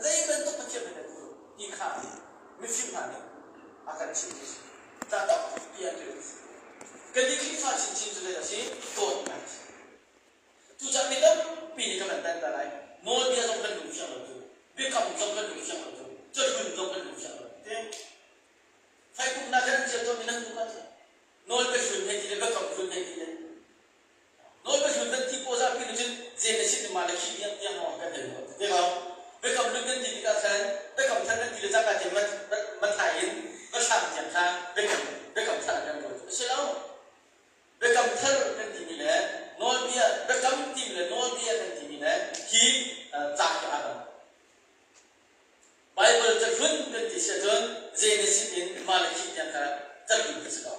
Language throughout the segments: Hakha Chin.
Zei bantuk Pathian hmanh na duh ti kha mifim hna nih a kan chimh ti a si. Ca tampi an rel ti a si. Kannih Khrihfa chinchin cu zei a si? Dawtnak a si. Cucaah mi tampi nih ka van tan ta lai. Nawlbia zong kan lung fiang lo cu, biakam zong kan lung fiang lo cu, cahlun zong kan lung fiang lo. Te Faikuknak kan cia tuahmi nan duh ahcun nawlbia hlun hei ti le biakam hlun hei ti le nawlbia hlun kan ti paw zapi nih cun Genesis in Malakhi tiang tiang lawng kan hei ruat te ko. Biakam hlun kan ti tikah khan biakam thar kan ti le cangka tiang Matthai in Biathlam tiang kha biakam biakam thar kan ruat. A si lo. Biakam thar kan timi le nawlbia biakam timi le nawlbia kan timi le hi ca hi aa dang. Baibal cahlun kan ti si ahcun Genesis in Malakhi tiang kha cahlun kan si ko.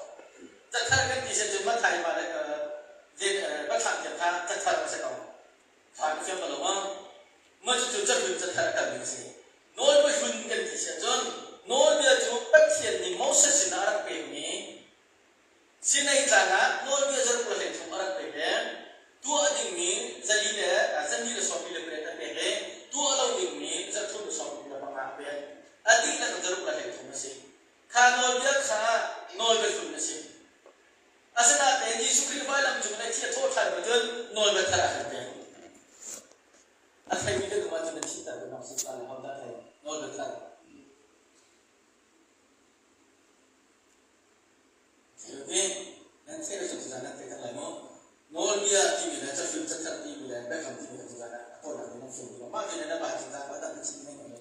Cathar kan ti si ahcun Matthai Biathlam tiang kha cathar a si ko. Kha ka fiang ko lo maw? Mah cucu cahlun cathar a kalmi a si. Nawlbia hlun kan ti si ahcun nawlbia cu Pathian nih Moses sinah a rak pekmi Sinai tlang ah nawlbia zaruk le 13 a rak pek i tuah dingmi zali le zahnih le sawmli le pariat a pek i tuah lo dingmi zarhthum le sawmli le panga a pek. A dihlak in zaruk le 13 a si. Kha nawlbia kha nawlbia hlun a si. Asinain Jesuh Khrih vailam cung in a thi a thawh ṭhan ahcun nawlbia thar a kan pek. A theimi kan um ahcun a thihter kan rak si ṭhan le hodah thei nawlbia thar. Nan theih lo cu nan theih tak lai maw? Nawlbia timi le cahlun cathar timi le biakam timi le tuzaan ah a tawinak in nan fian dih Mah te na ba cun ba dang chim men lo.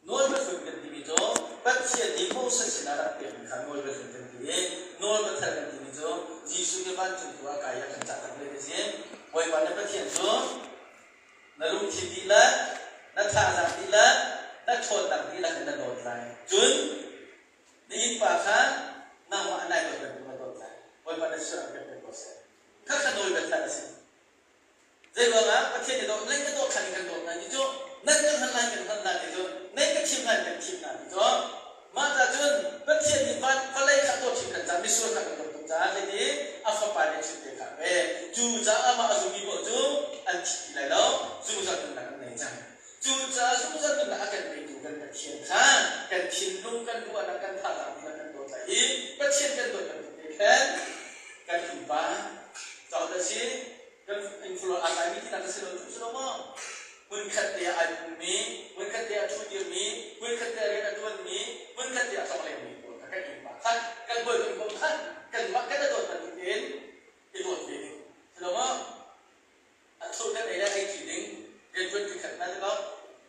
Nawlbia hlun kan timi cu Pathian nih Moses sinah rak pekmi kha nawlbia hlun kan ti i nawlbia thar kan timi cu Jesuh nih vancung khua a kai i a kan cah tak ve ti si. Bawipa na Pathian cu na lungthin dihlak, na thazaang dihlak, na ṭhawnnak dihlak in na dawt lai. Cun Na innpa kha nangmah nai dawt bantuk na dawt lai. Bawipa na sual kan pek ko seh. Kha kha nawl biathar a si. Zei ruangah Pathian nih dawt nan ka dawt khan in kan dawt hna ti cu nan kan hman lai kan hman hna ti cu nan ka thim lai kan thim hna ti cu mah ta cun Pathian nih van vawlei kha dawt hrim kan caah misual kha kan dawt tuk caah zeiti a fapa nih chim te kha pe cu caah amah a zummi paoh cu an thi ti lai lo zungzal nunnak an nei cang. Cucaah zungzal nunnak a kan petu kan Pathian kha kan thinlung, kan ruahnak, kan thazaang dihlak kan dawt lai i Pathian kan dawt bantuk te khan kan innpa cawn a si, kan innfulor aa tlaimi tinak a si lo cu si lo maw? Hmunkhat te ah ai pummi, hmunkhat te ah ṭhu dirmi, hmunkhat te ah rian a ṭuanmi, hmunkhat te ah tlonglengmi pawl kha kan innpa khan kan hawi kan kom khan kanmah kan i dawt bantuk tein i dawt ve ding si lo maw? A thur kan ei le ei ṭi ding rianṭuan ṭi khat na ti ko.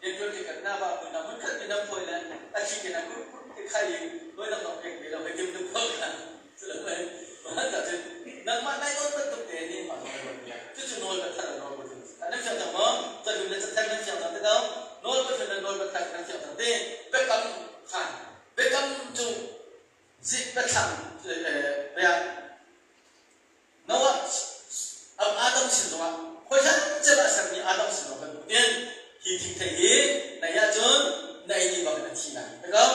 Rianṭuan ṭi khat na va hmun na hmun khat mi nam phawi le a thli ke na kur kur ti khai i hawi dang dong pek ve lo hei dim dum ko kha. Culo mei mah ta cun nangmah nai dawt bantuk te nih mah zong dawt ve. Cucu nawl ka thar nawl ka thun. Nan fiang cang maw? Cahlun le cathar nan fiang cang te ko. Nawl ka thun le nawl ka thar nan fiang cang te. Biakam khan biakam cu zik biathlam bia Noah Adam sin zongah khuaihlan cem ah sermi Adam sin zong bantukin hi thingthei hi na ei ahcun na ei dih bak in a thi lai. Ti ko.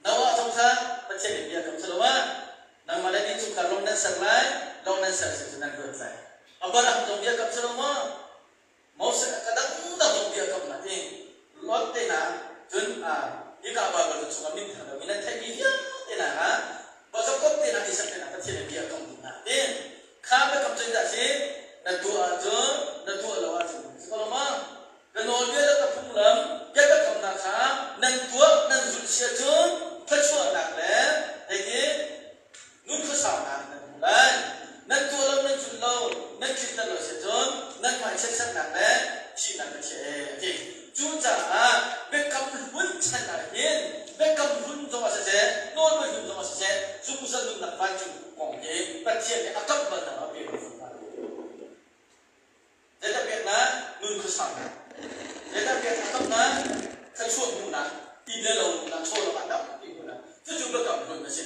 Noah zong kha Pathian nih bia kam lo ah nangmah le nih chungkhar lawng nan ser lai, lawng nan ser si cu nan luat lai. Abraham zong bia kam lo maw? Moses ka dangdang zong bia kam na ti. Lot te hna cun hika Baibal chungah min thang lomi nan theihmi vialte hna kha Jakob te hna Isak te hna Pathian nih bia kam dih hna ti. Kha biakam cu dah si na tuah ahcun na tuah lo ahcun si ko lo ma? Ka nawlbia le ka phunglam ka biakamnak kha nan tuah nan zulh si ahcun thluachuahnak le hei Nun khuasaunak nan hmu lai. Nan tuah lo, nan zulh lo, nan tlinter lo si ahcun nan hmai chiatserhnak le thihnak ka chiah ee, a ti. Cucaah biakam hlun chan ah hin biakam hlun zongah siseh, nawlbia hlun zongah siseh, zungzal nunnak vancung kong hi Pathian nih a kamh bal hna lo, a pe bal fawn hna lo. Zeidah peknak? Nun khuasaunak. Zeidah pek a kamhnak? Thluachuah hmuhnak, inn le lo hmuhnak, chaw le va tampi hmuhnak. Cucu biakam hlun a si.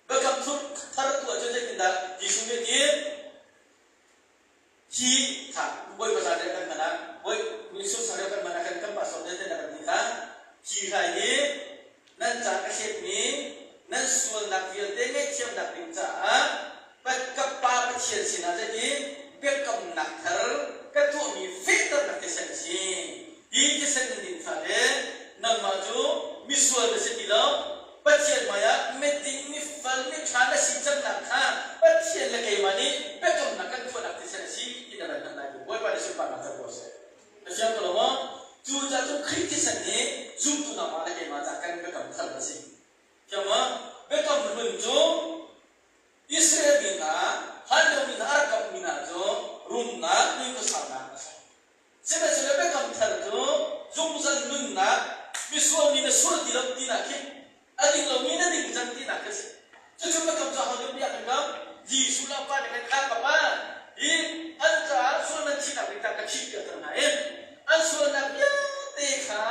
Biakam thar tu ahcun zeitindah Jesuh nih a ti? Hi kha Bawipa zareh kan hman ah, Bawi Jesuh sareh kan hman ah kan kan pastor nih a kan ti kha, hi hrai hi nan ca ka thletmi nan sualnak vialte ngaihthiamnak ding caah ka Pa Pathian sinah zeitin biakamnak thar ka tuahmi fehternak thisen a si. Hi thisen nan din fate. nangmah cu misual na si ti lo. Pathian hmaiah miding, mifel, miṭha na si cangnak kha Pathian le keimah nih biakamnak kan tuahnak thisen a si ti na van hngalh lai. Bawipa nih sunparnak co ko seh. Na fiang ko lo maw? Cucaah cun Khrih thisen hi zumtu nangmah le keimah caah kan biakam thar a si. Fiang maw? Biakam hlun cu Israel mi hna, hlanlio mi hna, a rak kamhmi hna cu rumnak, nuikhuasaunak a si. Sihmanhsehlaw biakam thar cu zungzal nunnak, misual mi na sual ti lo tinak khi a ding lomi na ding cang tinak khi a si. Cucu biakam cu aho nih bia kan kam? Jesuh le a Pa nih kan kha ka Pa hi an caah sual nan thihnak ding tah ka thih piak cang hna i an sualnak vialte kha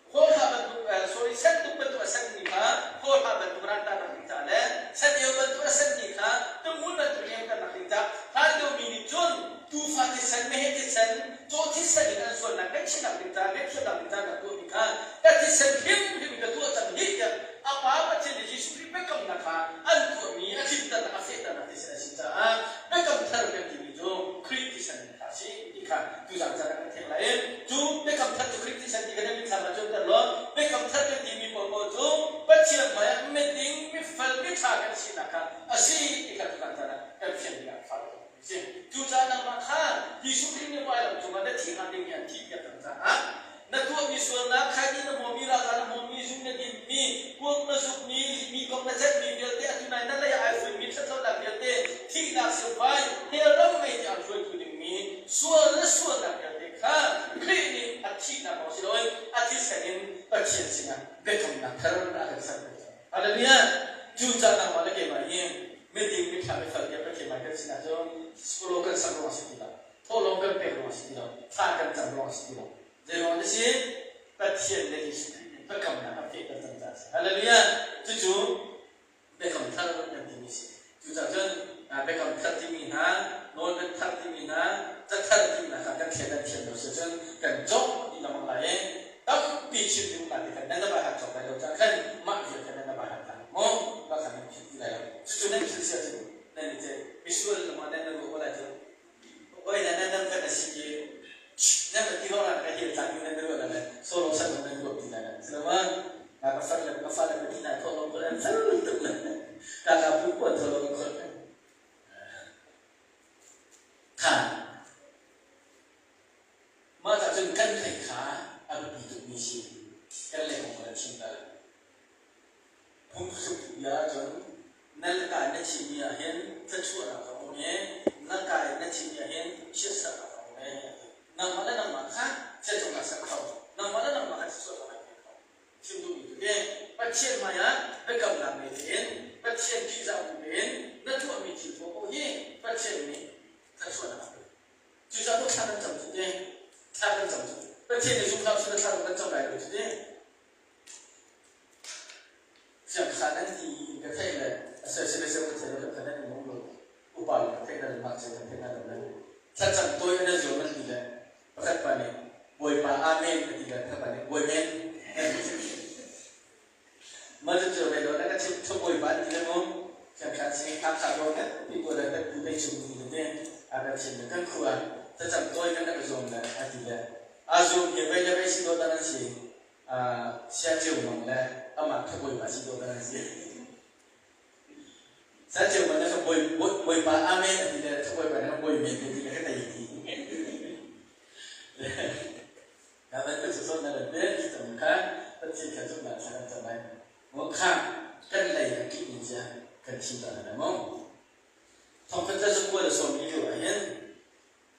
Kawlha bantuk sorry sentuk bantuk a senmi kha kawlha bantuk rantanak ding caah le seneu bantuk a senmi kha tumhmul bantuk lengternak ding caah hlan liomi nih cun tuufa thisen, meheh thisen, caw thisen in an sualnak ngaihchihnak ding caah ngaihthiamnak ding caah an tuahmi kha ka thisen hrimhrim in ka tuah cang hi tiah a Pa Pathian le Jesuh Khrih biakamnak kha an tuahmi a tlinternak a fehternak thisen a si caah biakam thar kan timi cu Khrih thisen kha a si ti kha tuzaan caan ah kan theih lai i cu biakam thar cu Khrih thisen ti kan i mitthlam ah cuanter law biakam thar kan timi paohpaoh cu Pathian hmaiah miding mifel miṭha kan sinak kha a si ti kha tuzaan caan ah kan fian ding ah fa a si. Cucaah nangmah kha Jesuh Khrih nih vailam cungah na thi hnga ding hi an thihpiak cang caah na tuahmi sualnak, khaini na hmawmi, ralza na hmawmi, zu na dinmi, kuak na zukmi, mi kong na ceihmi vialte, atu nai na lei ah ai fuinmi ṭhatlonak vialte, thihnak sivai, hell ram mei tiang hruaitu dingmi sual le sualnak vialte kha Khrih nih a thihnak lawng si loin a thisen in Pathian sinah biakamnak thar a kan serter cang. Hallelujah! Cucaah nangmah le keimah hi miding, mithla, mifel tiah Pathian hmai kan sinah cun solo kan sak ruang a si ti lo. Thawhlawm kan pek ruang a si ti lo. Thla kan cam ruang a si ti lo. Zei ruang na si? Pathian le Jesuh Khrih nih biakamnak a fehter cang caah a si. Hallelujah! Cucu biakam thar kan timi a si. Cucaah cun biakam thar timi hna, nawlbia thar timi hna, cathar timi hna kha kan thleidan thiam lo si cun kan cawk dih lengmang lai i tampi chim ding lai ti khan nan va hat cawk lai lo caah khan mah vial khan nan va hat lai maw? Mah khan nan philh ti lai lo. Cucu nan philh si ahcun nan i ce misual lama nan na ruah ko lai cu. Oi na nan kan a si i nan ti hong ka hil tlang nan ruah le solo san nan ruah ti lai silama ka ka far le ka fa le ka ti na tho lo ko le fel tuk le ka ka pu ko tho lo ko kha mah ta cun kan thei kha a biapi tuk mi si kan le kong kan chim ta Phungthluk bia ahcun na ka na chimmi ah hin thluachuahnak a um i na ka in na chimmi ah hin chiatserhnak a um e. Nangmah le nangmah kha chiatserhnak ser kho. Nangmah le nangmah kha thluachuahnak ai pe kho. Chim duhmi cu ti Pathian hmaiah biakamnak ngei tein Pathian ṭihzah bu tein na tuahmi thil paohpaoh hi Pathian nih thluachuahnak a pek. Cucaah maw thla kan cam cu ti? Thla kan cam cu Pathian nih zumh hlah usih law thla kan cam lai lo cu ti. Siangkhan an ti in ka theih le a soisel le ka theih lo kan an um lo upa le ka theih na le ngakchia kan theih na lo le thlacam tawi an zuam an ti le pakhat pa nih Bawipa Amen a ti le pakhat pa nih Bawi men ma cu cu ve lo na ka chim thu Bawipa an ti le mu siangkhan sing ngakchia do kan ti ko le kan pu dei chung ti le te a kan chim le kan khua thlacam tawi kan ka zuam le a ti le a zuam hi vei le vei si do dan an si Siaceu Mang le amah kha bawipa si dawh kan si. Siaceu Mang le bawipa amen a ti le bawipa nih bawi men ti le ka tei ti. Ka van ka cu na rat te cam kha Pathian kha zumh nak kan cam lai. Mo kha kan lei a kih ni cia kan chim ta na mo. Thong khat le zakua le sawm li lio ah hin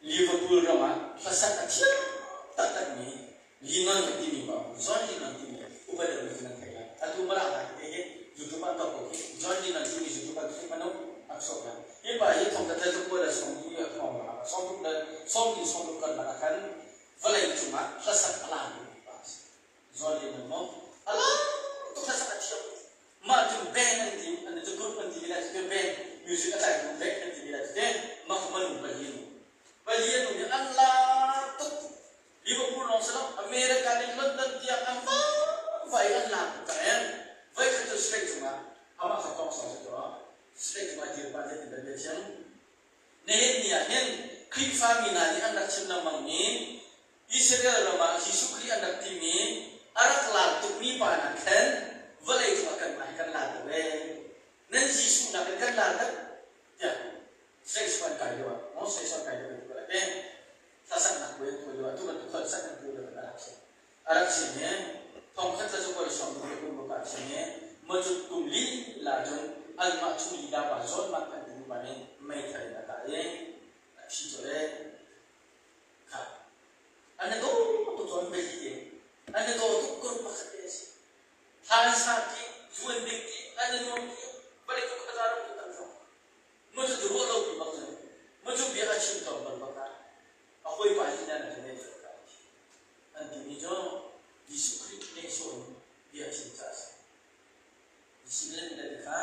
Liverpool ram ah hlasak a thiam taktakmi Lennon kan timi pa John Lennon timi upa deuh nih cun an theih lai. Atu Mara hna hi hi YouTube ah tok ko khi John Lennon timi YouTube ah khi mano a chuak lai. Hi pa hi thongkhat le zakua le sawm li a thong ah sawmruk le sawmli sawmruk karlak ah khan vawlei cungah hlasak a lar mi pa a si. John Lennon maw a lar tuk hlasak a thiam. Mah cu band an ti, an cu group an ti lai cu band music a tlaitu band an ti lai cu te mah kha manung pali pali an um i an lar tuk. Liverpool lawng si lo America nih London tiang an vai an lar tuk ka en. Voi khat cu stage cungah amah kha tawng sawng si tuah stage cungah dir pah zeitin dah bia chim. Nihin ni ah hin Khrihfa mi hna nih an rak chim lengmang mi Israel ram ah Jesuh Khrih an rak timi a rak lar tuk. Second tu a rak si. A rak si i thongkhat le zakua le sawmruk le kum ruk ah a si i macut kum lila cun anmah chung lila pa John Mark an timi pa nih meithal in a kah i a thi colh i kha an i dawh tuk cu an biahi te an i dawh tuk group pakhat te a si. Hlansa ti, zuan ding ti, an i nuam ti, vawlei cung khuaza ram tu tam zong. Macu cu ruah lo pi bak cun macu bia a chim tawn bal bak ah a hawipa hi nan a nei cun ka thi. An timi cu Jesuh Khrih nehsawh in bia a chim caah a si. Jesuh nih nan ti kha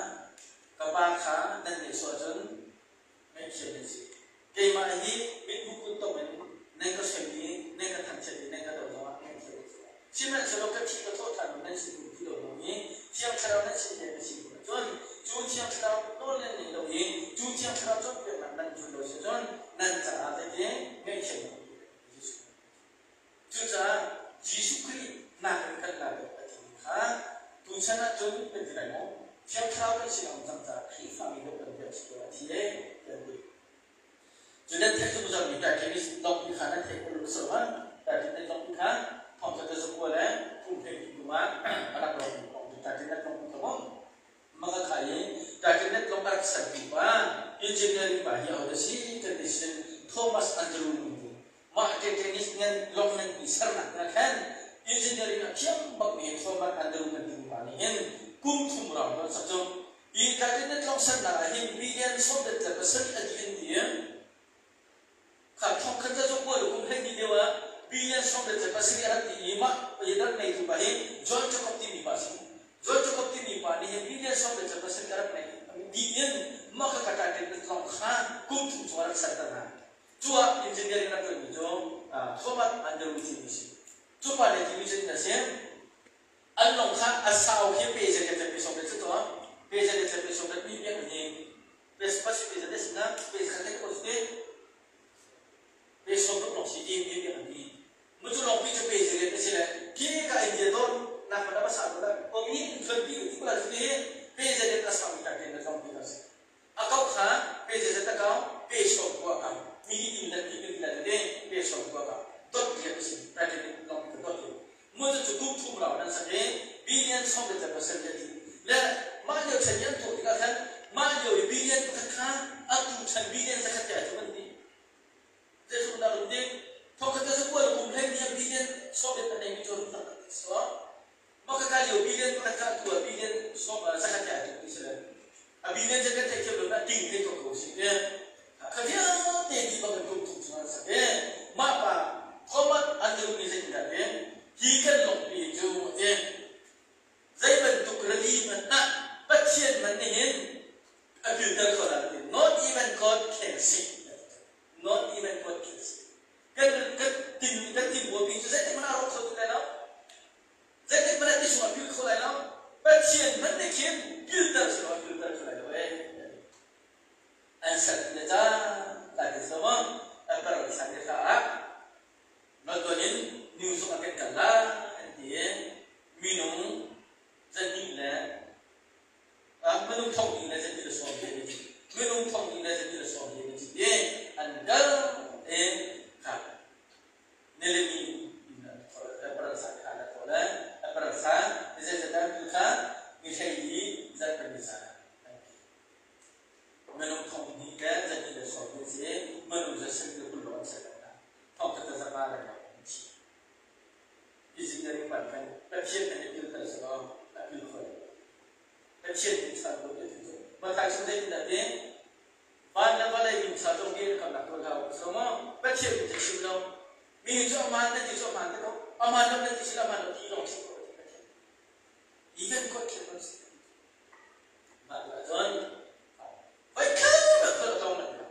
ka pa kha nan nehsawh ahcun ngaihthiam nan si. Keimah hi mithmuh kuttum in nan ka soi i nan ka thangchiat i nan ka doh zongah ngaihthiam nan si lai. Sihmanhsehlaw ka thi ka thawh ṭhan nan si duh ti lo zong hi Thiang Thlarau nan sin he ka si duh ahcun cu Thiang Thlarau nawl nan ngaih lo i cu Thiang Thlarau cawnpiaknak nan zul lo si cun nan caah zeitin ngaihthiam nan um ti lai Jesuh Cucaah Jesuh Khrih nakin kan la deuh a timi kha tuchan ahcun kan ti lai maw? Thiang Thlarau kan sin a um cang caah Khrihfami deuh kan biak si ko a thi e kan ti. Cu nan theih zungzalmi Titanic lawngpi kha nan theih ko lo so ha? Titanic lawngpi kha thongkhat le zakua le kum 12 kum ah a rak lawngmi lawngpi Titanic lawngpi kha maw? Maka kha i Titanic lawng a rak sertu pa engineering pa hi ahodah si kan ti sin Thomas Andrew Mah Titanic ngan lawng nan i sernak hna khan engineering a thiam bakmi Thomas Andrew kan timi pa nih hin kum thum rang nawn sak cu hi Titanic lawng sernak ah hin billion 17 a dih an ti. Kha thong khat le zakua le kum 12 lio ah billion 17 a rak ti i mah rak ngeitu pa hi John Jacob timi pa si. John Jacob timi pa nih hin billion 17 a rak neih dih in mah kha Titanic lawng kha kum thum chung a rak serter hna. Cu ah engineering rak ṭuanmi cu Thomas Andrew timi a si. Cu pa nih timi cu a si. An lawng kha a sau khi pe ze ke pe som le cu to pe ze le pe som le mi biak hi pe pasi pe ze sina pe khat te ko si pe som ruk long si ti mi biak an ti. Mu cu long pi cu pe ze le si le ki ka India don nak ma na sa ko la ong ni thon pi ti ko la ti pe ze le a sau ta ke na long pi ka si. A kau kha pe zeizat a kau pe sawm khua a kau mi hi inn nan ti kan ti lai tete pe sawm khua a kau dot rian a si Titanic lawng ka dot rian mu cu cu kum thum rau nan sak i billion 10% le ti le mah lio chan i an tuah tikah khan mah lio i billion pakhat kha atu chan billion zakhat te ai tluk an ti. Zeitluk dah rum ding thongkhat le zakua le kum hlei ni billion sawm le nei mi cu rum tak tak si Maka ka lio billion pakhat kha tu ah billion sawm zakhat te ai tluk ti si le a billion cu kan theihthiam lo na ding thei ko ko si te kha vialte di bang in kum thum chung an sak i mah pa Thomas Andrew nih zeitindah ti hi kan lawngpi cu ti zei bantuk rili hmanh ah Pathian hmanh nih hin a pilter kho dah ti not even God can sink. Not even God can sink. Kan kan tin kan tin buapi cu zeitik hmanh ah rawk kho ti lai lo. Zeitik hmanh ah ti chungah pil kho lai lo. Pathian hmanh nih khin pilter si lo pilter kho lai lo ee. An sat le ca ta ti so ma an par san te hla ah London in news zong a kan kal la an ti i minung zahnih le minung thong hnih le zahnih le sawm hi an i minung thong hnih le zahnih le sawm hi an i i an kal i kha nilini paransa kha na thawh le a paransa zeizat tu kha ni hlei i zat pahnih za an ti minung thong hnih le zahnih le sawm hi si minung za sin le kul lawng an ser hna thong khat zanga le an thi. Engineering pan kan Pathian kan i pilter selaw a pil kho lo. Pathian min sa ko ti cu. Mathai chung zei dah ti? Van le vawlei min sa zong hi kan rak tuah hlah so maw? Pathian min cu chim lo. Mi cu aman na ti cu aman te ko. Aman lo na ti si aman lo ti lawng si ko ti Pathian. Even God cannot see. Mah tu ahcun voikhat a khol a tong lo.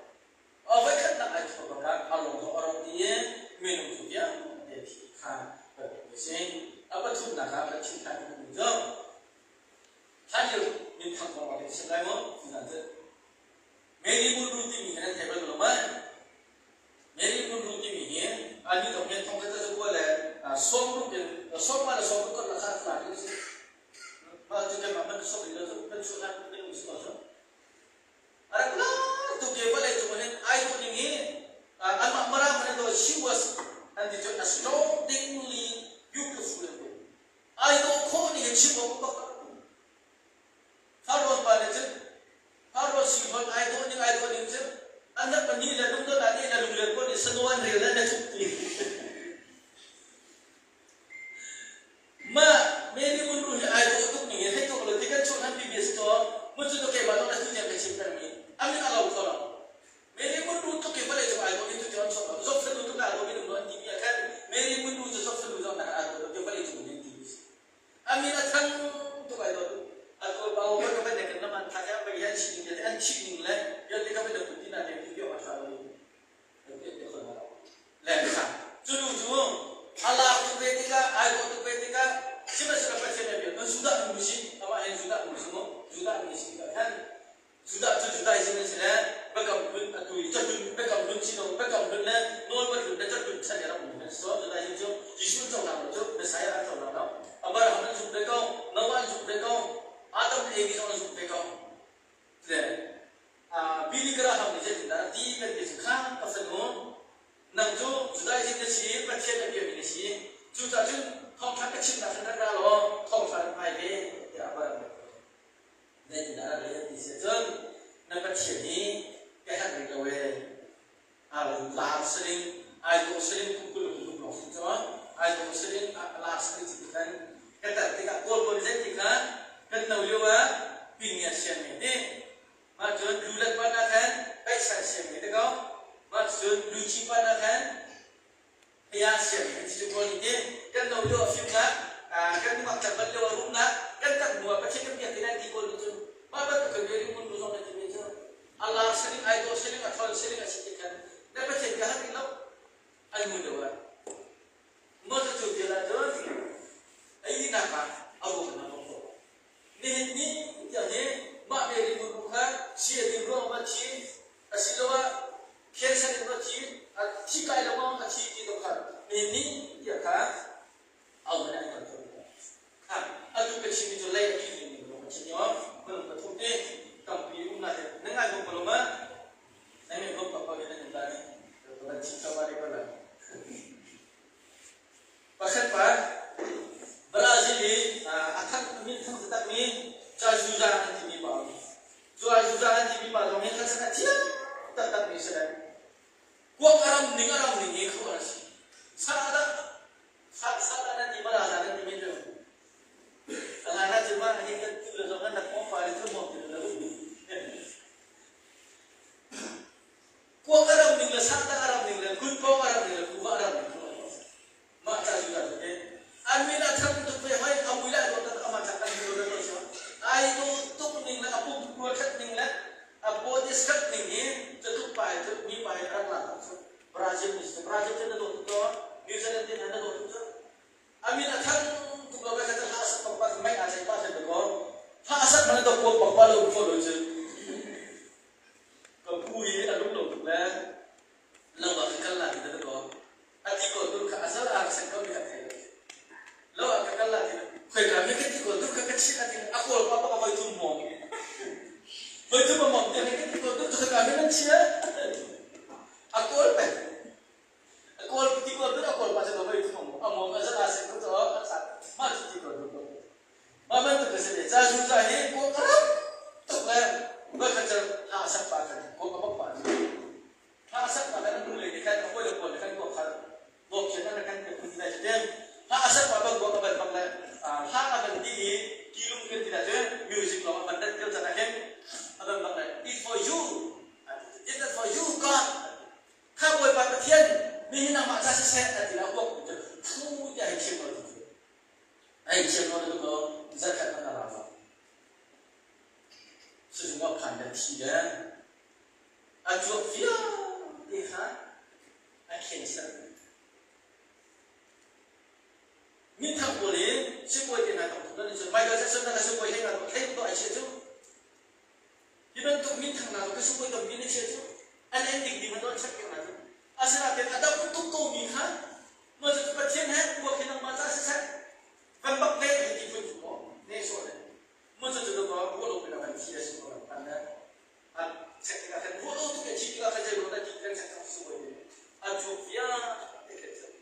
A voikhatnak ai thawh bakah a lung cu a rawk dih i minung cu vialte thi kha kan hmuh a si. A pathumnak ah kan chim ṭhan duhmi cu hlanlio minthang kong ah kan chim lai maw? Tuzan cu Mary Monroe timi hi nan thei bal lo maw? Mary Monroe timi hi anih zong hi thongkhat le zakua le sawmruk in sawmnga le sawmruk karlak kha a tla ti a si. Mah cu keimah man sok rih lo cu kan chuah hlan minung si ko cu. A rak lar tuk i vawlei cung hin ai dawh ning hi anmah Mirang hmanh an dawh. She was an An ti cu astoundingly beautiful an ti. Ai dawh khawh ning in chim awk bak. Farrawn pa nih cun Farrawn sui ai dawh ning ai dawh ning cu an rak nih le lungdon ah nih le lunglen pawl nih sano an rel le na thup ti. Mah Mary Munru hi ai dawh tuk ning in hei tuak lo ti kan chuah han bimi a si caw mun cu keimah zong atu tiang ka chim pengmi a min a lo kho lo. Mary Munru tuk i vawlei cung ai dawh mi tu tiang an chuak lo. Zok fanu tuk ai dawh mi nung an timi ah khan Mary Munru cu zok fanu zong nak ai dawh lo ti vawlei cung in ti mi si. A min a thang tuk ai dawh tuk. A kawl pa wo ka van kan lam an tha ya bai an chim ning an chim ning le vialte ka van put tina te ti bi a tha lo. Cu nu cu a lak tuk ve tikah, ai dawh tuk ve tikah, sihmanhsehlaw Pathian a biak. Judah nu si, amah hin Judah nu si mu. Judah nu si tikah khan Judah cu Judaism an si le biakam hlun atu i cahlun biakam hlun si lo biakam hlun le nawlbia hlun le cahlun chan i rak um an si so Judaism cu Jesuh an cohlang lo cu Messiah an cohlang lo. Abraham an zumh ve ko, Noah an zumh ve ko, Adam le Evi zong an zumh ve ko. Le Billy Graham nih zeitindah a ti kan ti cu kha ka fanu nang cu Judaism na si Pathian a biami na si cucaah cun thawngṭha ka chimnak khan rak ra law thawngṭha rak ngai ve tiah a rak zeitindah a leh ti si cun na Pathian hi ka herh rih lo ee lar siling ai dawh siling kum 20 kum lawng si cu ai dawh siling lar siling si ti khan ka tar tikah kawl pawl zei ti kha kan no lio ah pin ngia siam me ti mah cun lulat pan ah khan paihsan siam me te ko mah cun luci pan ah khan ya siam me ti cu kawl nih ti kan no lio ah fim na kan nungak tlangval lio ah rum na kan tak hnu ah Pathian kan biak ti lai ti kawl nih cun mah bantuk kan rian mun zong na ti mi cu a lar siling ai dawh siling a thol siling a si ti khan na Pathian ka hat lo an mu deuh ah Moses cu bia ahcun a ihnak ah a ruak in a bawk ko. Nihin ni tiang hi mah Mary muru kha si a din ruang ma thi asiloah cancer in ma thi a thi kai lo ma a thi ti to kha nihin ni tiang kha au in an kan kho. Kha atu ka chimmi cu lei a ki ning ning ka chim yo minung pathum te tampi um na na ngai ko lo ma na ngai ko pa pa na nin la ni ka chim ka ba re ko la. Pakhat pa Brazil i a thang min thang takmi Cazuza an timi pa um. Cu Azuza an timi pa zong hi khasan a thiam taktakmi si lai. Kuak a ram ning a ram ning hi khual a si. Sa dah sa sa dah nan ti mala za nan ti mi tu. A hlan ah cun mah hi kan tu le zong an rak mong pa le thu mong ti le lu. Kuak a ram ning le sa dah a ram ning le kut pawng a ram ning le kuva a ram ning cu mah ca cu dah te an min a thang tuk ve hoi a mui lai dawt ama thang kan hmu lo lo ai do tuk ning le a pum rua that ning le a body skat ning hi catuk pa cu mi pa hi rak la tak cu Brazil mi si Brazil cu na dawt tuk to New Zealand tin na dawt tuk cu a min a thang tuk lo ka ta hla sak pak pak mai a chai pa the ko hla sak man do ko pak pa lo ko lo cu ka pu hi a lung lo tuk le lo ah ka kal la ti da ko a ti ko dur kha a zal a rak ko mi a thei lo lo ah ka kal la ti khoi ka mi ka ti ko dur kha ka chih a ti a kawl pa pa voi thum mong voi thum a mong te ka ti ko dur kha ka mi nan chia a kawl pe a kawl ti ko dur a kawl pa cha voi thum a mong a zal a sen ko to a sa ma chu ti ko dur ko ma bantuk ka si le cha zu cha hi ko ka ram tuk le va kha cha ha sak pa kha ko ka bak pa Hla a sak pa kan nu le nih khan a hawi le pawl nih khan ruak kha ruak khian an kan kan kun lai cu hla a sak pa bang ruak a ban bak le hla a ban dih i kilung kan ti cun music lawng a ban dat lio caan ah khin a ban bak le it's for you it's not for you God kha Bawipa Pathian nihin nangmah ca siseh a ti la ruak cu thu tiah hei chim lo ti hei chim lo tu ko zakhat man a ra lo sizung ah phan le thi le A cuap vialte kha a cancer. Minthang pawl hi sibawi te hna tam tuk nan cun Michael Jackson na ka sibawi hlei nga thei tuk ai chia cu. Hi bantuk minthang hna ka sibawi tampi na chia cu. An en ding ding an check piak hna cu. Asinain a dam tuk ko mi kha Moses Pathian he uak hi nangmah ca siseh van bak ve hei ti phun cu maw ne sawh le Moses cu dawk ruah lo pin a van thi a si ko kan le an check tikah khan ruah lo tuk in thi tikah khan zei ruah dah ti kan check tak su a cu vialte khan.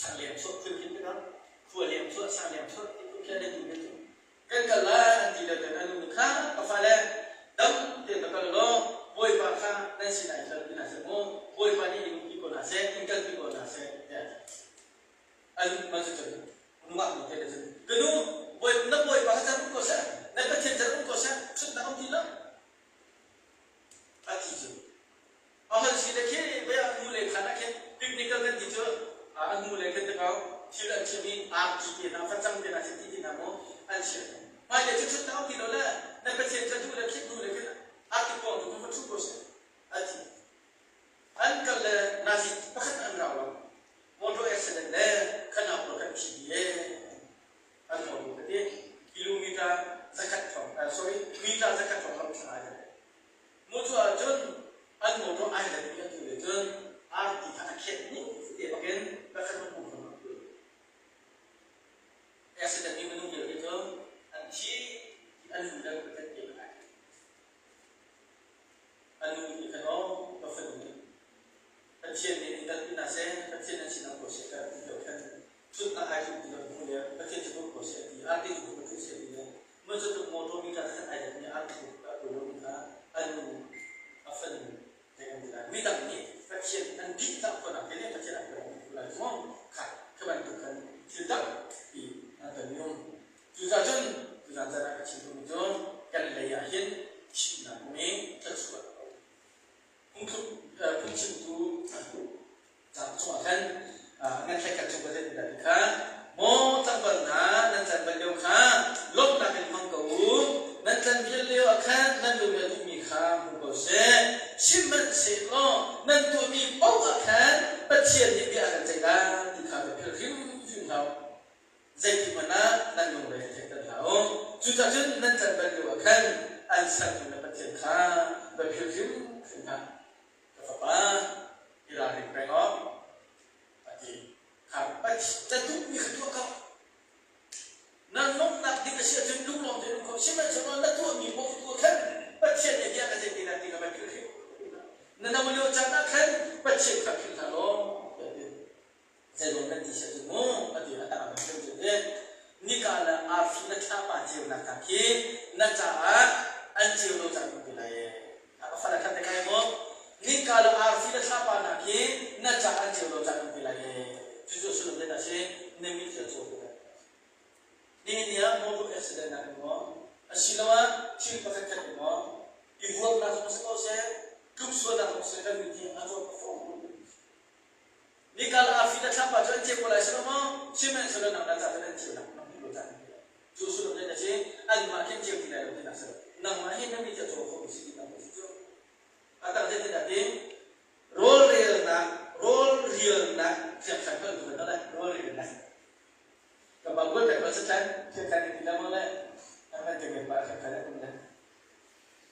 Sangleng chuah phun khin tikah khua leng chuah sangleng chuah ti phun khi an duh ve cu. Kan kal lai an ti le kan anu nih kha ka fale dam tein va kal law Bawipa kha nan sinah i kalpi hna seh mu Bawipa nih in umpi ko hna seh in kalpi ko hna seh tiah a ti. An mah cu cun nungak nu te le cun ka nu bawi na Bawipa kha car um ko seh na Pathian car um ko seh ṭhutnak um ti lo a ti cu. A hon si le khi vei a hnu le khan ah khin picnic kan ti cu a hnu le khin tikau thil an chim i arti te hna facang te hna chiti te hna mu an chim. Hmailei cu ṭhut na um ti lo le na Pathian ca duh le khit hnu le khin arti kuang tu va ṭhu ko seh a ti. An kal le nazi pakhat an rau lo. Motor accident le khanau lo kan thi dih ee. An motor ka ti. Kilometer zakhat thong, sorry, meter zakhat thong ram thlang ai. Mucu ahcun an motor ai let mi atu le cun arti kha a khet ning te bakin pakhat hmu kho lo. Accident mi minung vialte cu an thi an lu le pakhat te ai. An nu nih khan aw ka fanu nih Pathian nih in kalpi hna seh, Pathian nan sinah ko seh ka ti lo khan thutnak ai tluk ti lo hmu le Pathian cu ko seh ti arti cu ko seh ti le Mah cu tluk motor mi kha khat ai let mi ar thluk a tu lo mi kha a nu a fanu he an ti lai. Midang nih Pathian an dih tak ko nak te le Pathian an kan ti lai maw kha kha bantuk khan thil dang ti an kan um. Cucaah cun tuzan caan ah ka chim duhmi cu kan lei ah hin thihnak um i thluachuah a um. Phungthluk phungchimtu Cang chungah khan nan thlaikhat chung ka zei dah ti kha maw tlangval hna nan tlan bal lio kha lawmhnak in hmang ko u nan tlan vial lio ah khan nan lung le duhmi kha hmu ko seh sihmanhsehlaw nan tuahmi paoh ah khan Pathian nih bia a kan ceih lai ti kha va philh hrimhrim hlah u zeiti hmanh ah nan lungre a theihter hlah u cucaah cun nan tlan bal lio ah khan an sertu na Pathian kha va philh hrimhrim hlah. Ka fapa, i ralring peng awk, a ti. Kha na duhmi kha tuah ko. Na lawmhnak ding a si ahcun lunglawm tein um kho. Sihmanhsehlaw na tuahmi paoh tu ah khan Pathian nih bia ka ceih ti lai ti kha vai philh hrim. Na no lio caan ah khan Pathian kha philh hlah law, tiah a ti. Zeiruang nan ti si ahcun mu, a ti a tang ah kan cu ti. Nika le arfi na thlapa ceunak hna khi na caah an ceu lo cang ti lai. A fale khat te kai mu. Nika le arfi le thlapa hna khi na caah an ceu lo cang ti lai. Cucu sullam zeidah a si? Na mit khi a caw ti lai. Nihin ni ah motor accident nak in maw, asiloah thil pakhat khat in maw, i vuaknak zong si ko seh, tluksualnak zong seh, kan mit hi a caw a fawng. Nikal arfi le thlapa cu an ceu ko lai si lo maw? Sihmanhsehlaw nangmah ca cun an ceunak na hmuh lo caan an ti lai. Cu sullam cu na si, anmah khi an ceu ti lai lo tinak si lo. Nangmah hi na mi cu a caw khomi si tinak a si cu. A tang zeitindah ti? Rawlrelnak, rawlrialnak thiangthan kha tu kan lai, rawlrialnak. Ka ba bual pek sa chan, thiangthan ti la mo le, an man te ba thiangthan an um le.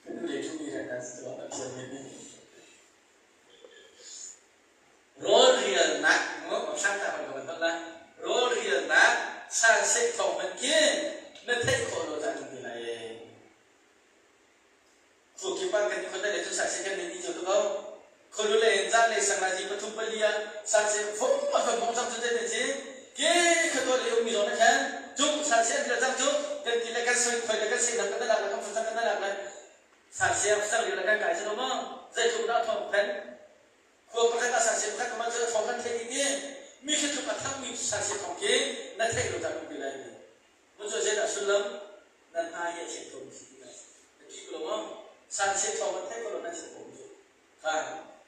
Ka nu le thu mi kan si to a thiam mi ni. Rawlrialnak rawlrialnak sanseh thawng hmanh khi na theih khawh lo caan um ti lai. Khuakip ah kan i khon le cu sanseh kan nei dih cio ko. Kholu le in zan le sang la zi pathum pali ah sanseh fom a fom mong cang cu te te ci ke khato le ummi zong na khan cung sanseh an cang cu kan ti le kan soi khoi le kan sei nak kan lak le kan facang kan lak le Sangsem sang lio le kan kai si lo maw? Zeitluk dah thawng phen? Khua pakhat ah sangsem pakhat ka cu thawng kan theih dih i mi khi tluk a thangmi sangsem thawng khi na theih lo caan um ti lai ti. Mun cu zeidah sullam? Nan hna hi a chim ko mi si ti lai. Na ti ko lo maw? Sangsem thawng kan theih ko lo nan chim ko mi cu. Kha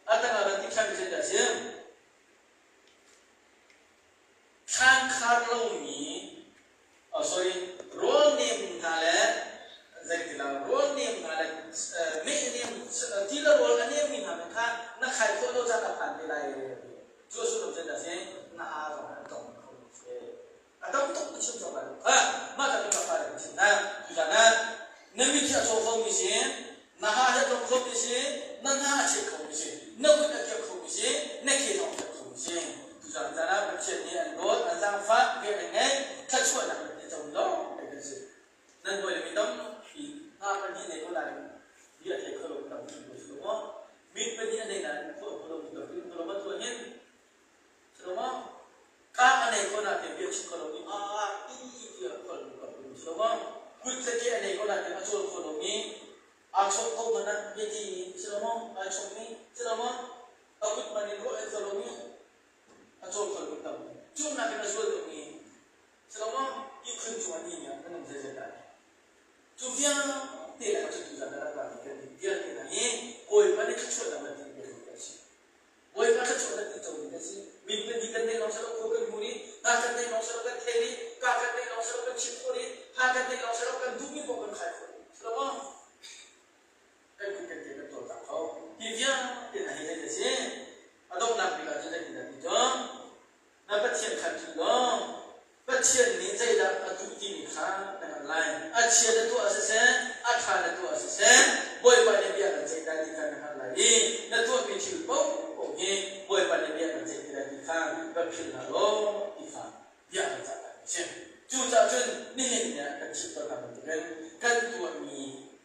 a tang ah van ti than mi zeidah a si? Thlan khar lomi oh sorry rawl nem hna le zeitilah rawl nem hna le meh nem ti le rawl a nemmi hna men kha na khai khawh lo caan a phan te lai cu a sullam zeidah si na aa zong an tong kho si a tam tuk na chim cawk lai kha mah ta ka fa le chim na tuzan ah na mit hi a caw khomi si na ha hi a tong khomi si na hna a cheh khomi si na kut a kiak khomi si na ke zong a kiak khomi si tuzan caan ah Pathian nih an dawt an zaangfah vel an ngeih thluachuahnak an ti co lawng te kan si nan hawi le mi tampi hna pahnih nei ko nain bia thei kho lo tampi ko si lo maw mit pahnih a nei nain khua ko lo mi tampi ko lo ma tuah hin si lo maw ka Biathi a nei ko nain a cawl kho lomi, aa chawnh ko hmanh ah biathi si lo maw? Aa chawnhmi si lo maw? A kut hmanh in ruah a kho lomi, a cawl kho lomi tam. Cu nakin a zual deuhmi si lo maw? Ihkhun cungah ni nih a nung zeizat dah? Cu vialte lakah cu tuzan na rak rami kan nih vialte hna hi Bawipa nih thluachuahnak na ti mi kan si. Bawipa thluachuah na ti co mi kan si. Min pahnih kan neih lawng si lo khua kan hmu rih, hna kan neih lawng si lo kan thei rih, ka kan neih lawng si lo kan chim khawh rih, ha kan neih lawng si lo kan duhmi paoh kan khai khawh rih. Si lo maw? Kan kut kan ke kan cawlcang kho. Hi vialte hna hi zei a si? A donghnak bik ah cun zeitindah ti cu na Pathian kha ṭih law Pathian nih zeidah a duh timi kha na hngalh lai. A chia na tuah siseh, a ṭha na tuah siseh, Bawipa nih bia kan ceih lai ti kha na hngalh lai i na tuahmi thil paohpaoh hi Bawipa nih bia kan ceih ti lai ti kha va philh hlah law ti kha bia kan cah lai a si. Cucaah cun nihin ni ah kan chim tawn hna bantukin kan tuahmi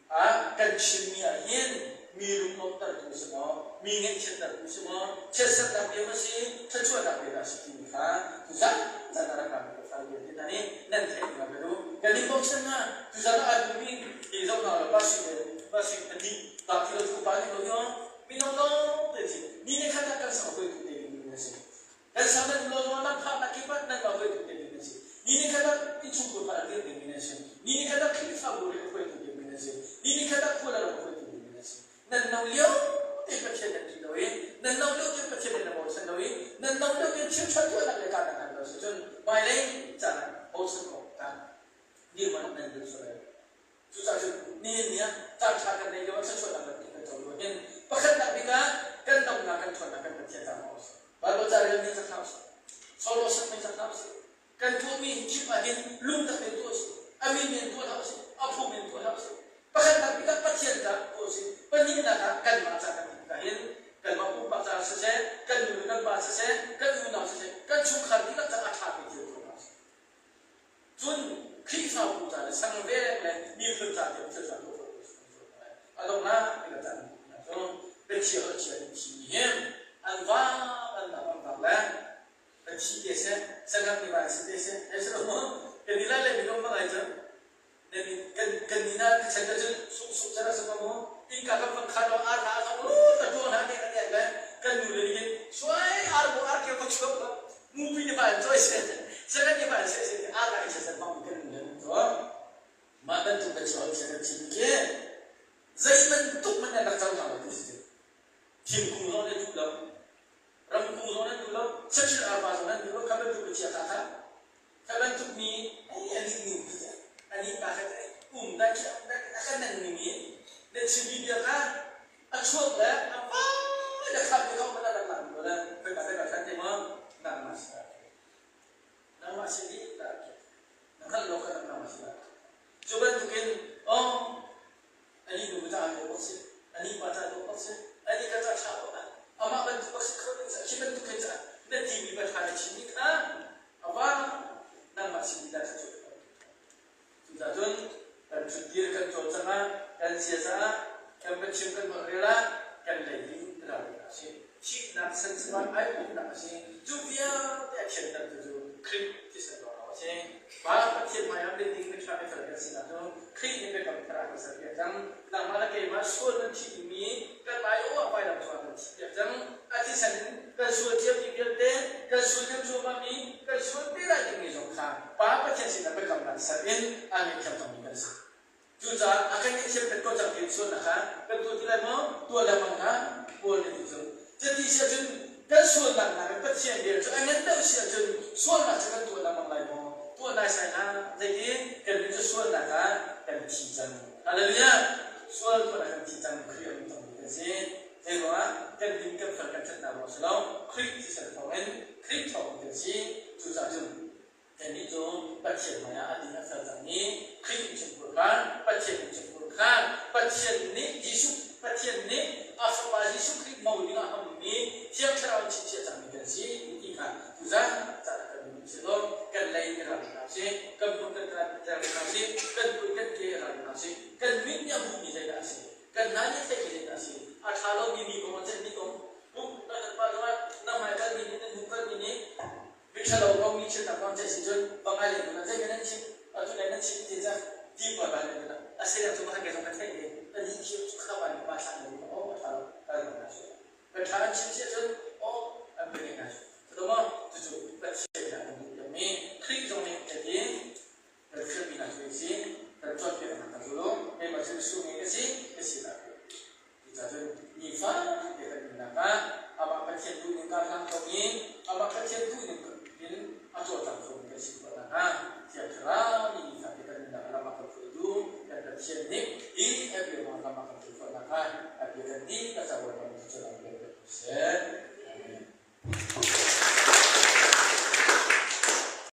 ah kan chimmi ah hin mi lunglawmhtertu si maw, mi ngaihchiattertu si maw, chiatserhnak bia maw si, thluachuahnak bia dah si timi kha tuzan zan ah rak rami ka fale vialte hna nih nan theih ding ah ka duh. Kan i bochan hna. Tuzan ah aa duhmi hi zohnak le pasing le pasing pahnih bak khi lo cu upa nih lo hi mino lawng te si. Ni ne khat ah kan sang hruaitu te ding nan si. Kan sang nan lo zong nan phaknak kip ah nan mah hruaitu te ding nan si. Ni ni khat ah innchungkhar kha a dir ding nan si. Ni ni khat ah Khrihfabu rian hruaitu ding nan si. Ni ni khat ah khua le ram hruaitu ding nan si. Nan no lio te Pathian nan ṭih lo i nan no lio te Pathian nan bochan lo i nan no lio te thil ṭha tuahnak le kaa nan hman lo si cun hmailei caan ah bochan awk tlak dirhmun nan dir sual lai. Cucaah cun nihin ni ah caan ṭha kan neih lio ah thluachuahnak kan kan co lio hin pakhatnak bik ah kan damnak kan ṭhawnnak kan Pathian caah hmang usih. Baibal ca rel mi ca hna usih. Solo sak mi ca hna usih. Kan tuahmi hi kip ah hin lungtak tein tuah usih. A min in tuah hlah usih. A phung in tuah hlah usih. Pakhatnak bik ah Pathian caah tuah usih. Pahnihnak ah kanmah ca kan ti tikah hin kanmah pumpak caah siseh, kan nu le kan pa siseh, kan unau siseh, kan chungkhar dihlak caah a ṭhami thil tuah hna usih. Cun Khrihfabu ca le sang vek le miphun ca tiang thil ṭha tuah khawh a donghnak bik ah caan hna cu biachia holh chia in thimi hi an vang an dang an vang le ka thi te seh sangam ni vai si te seh hei si lo maw kan ni lai le mi kom bangai cu kan kan ni na chan ka cun suk suk chan a maw innka kan van khan lo ar na a lu ta tuang na ne kan le kan nu le nih suai ar bu ar ke ko chuak lo mupi ni van choi se saka ni van se se ar lai se se bang kan nu le to mah bantuk kan chuak se kan chim ke zei bantuk man rak cang hna lo ti si thingkung zong ne duh lo ramkung zong nan duh lo churchill arpa zong nan duh lo kha bantuk ka chia kha kha kha bantuk mi ai ani ning ti ani pa kha um da khi um da a kan nan ning i na chimmi bia kha a chuak le a pa le kha te kong mana rak lang le kai ka ka khan te ma nangmah si nangmah si di la na hngalh lo kha nangmah si la cu bantukin oh ani nu ca ko bak si ani pa ca ko bak si ani ka ca tha ko amah bantuk bak si kho ding sa khi bantuk hin ca na ti mi ba tha na chim mi kha awa nangmah si di la cu cucaah cun kan thutdir kan cawlcang ah kan ziaza ah kan biachim kan holhrel ah kan lei hi ralring a si. Thihnak san ai umnak a si. Cu vialte a thiantertu cu Khrih thisen ruangah a si. Pa Pathian hmaiah biading miṭha mifel kan sinak cu Khrih nih biakam thar a kan serpiak cang. Nangmah le keimah sual nan thih dingmi kan aiawh ah vailam cungah kan thihpiak cang. A thisen in kan sual ciami vialte, kan sual lio cuahmahmi, kan sual te lai dingmi zong kha Pa Pathian sinah biakamnak ser in aa ngaihthiam cangmi kan si. Cucaah a kan ngaihthiam pet ko cang tiin sualnak kha kan tuah ti lai maw? Tuah lengmang hlah. Paul nih ti cun, cuti si ahcun kan sualnak nakin Pathian vel cu a ngan deuh si ahcun sualnak cu kan tuah lengmang lai maw? Tuah naisai hlah. Zeitin? Kannih cu sualnak ah kan thi cang. Hallelujah! Sual tuah kan thi cang. Khrih a nung cangmi kan si. Zeiruangah kan din kan fel kan ṭhatnak ruang si lo, Khrih thisen thawngin Khrih thawngin kan si. Cucaah cun kannih cu Pathian hmaiah a din a fel cangmi Khrih innchungkhur kha Pathian innchungkhur kha Pathian nih Jesuh Pathian nih a Fapa Jesuh Khrih mo dingah hmanmi Thiang Thlarau in chingchiah cangmi kan si ti kha tuzan caan ah kan nung si law kan lei i ral hna usih, kan hmur kan ral hna usih, kan kut kan ke ral hna usih, kan mit nih a hmuhmi zeidah a si? Kan hna nih theihmi zeidah a si? A ṭha lomi mi kong a ceihmi kong pumh na kan pah zongah na hmai kalmi nih nan hnu kalmi nih miṭhalo kong mi chiatnak kong ceih si cun va ngai lem hna. Zei nan chim? Atu le nan chim ti cang. Ti pa ba ne a se cu ba ke zong ka theih i a ni khi cu kha ba ni pa thla ne o a tha lo ka zong na su ka tha an chim sia cun o an pe ne na su to ma cu cu Pathian na kan duh mi Khrih zong nih ka ti kan hrial mi na cu si kan cawnpiak nak ka zulu keimah cu su nge ka si ka si la Cucaah nifa te kan nunnak ah amah Pathian duhning kar hlang ko in amah Pathian duhning in a cawlcang khomi kan si khawh nakhnga Thiang Thlarau nih nifa te kan nunnak ah lam a kan hruaitu kan Pathian nih hi a bia lam a kan hruai khawh nakhnga a bia kan dih ka ca Bawipa nih cucu lam kan pek ko seh.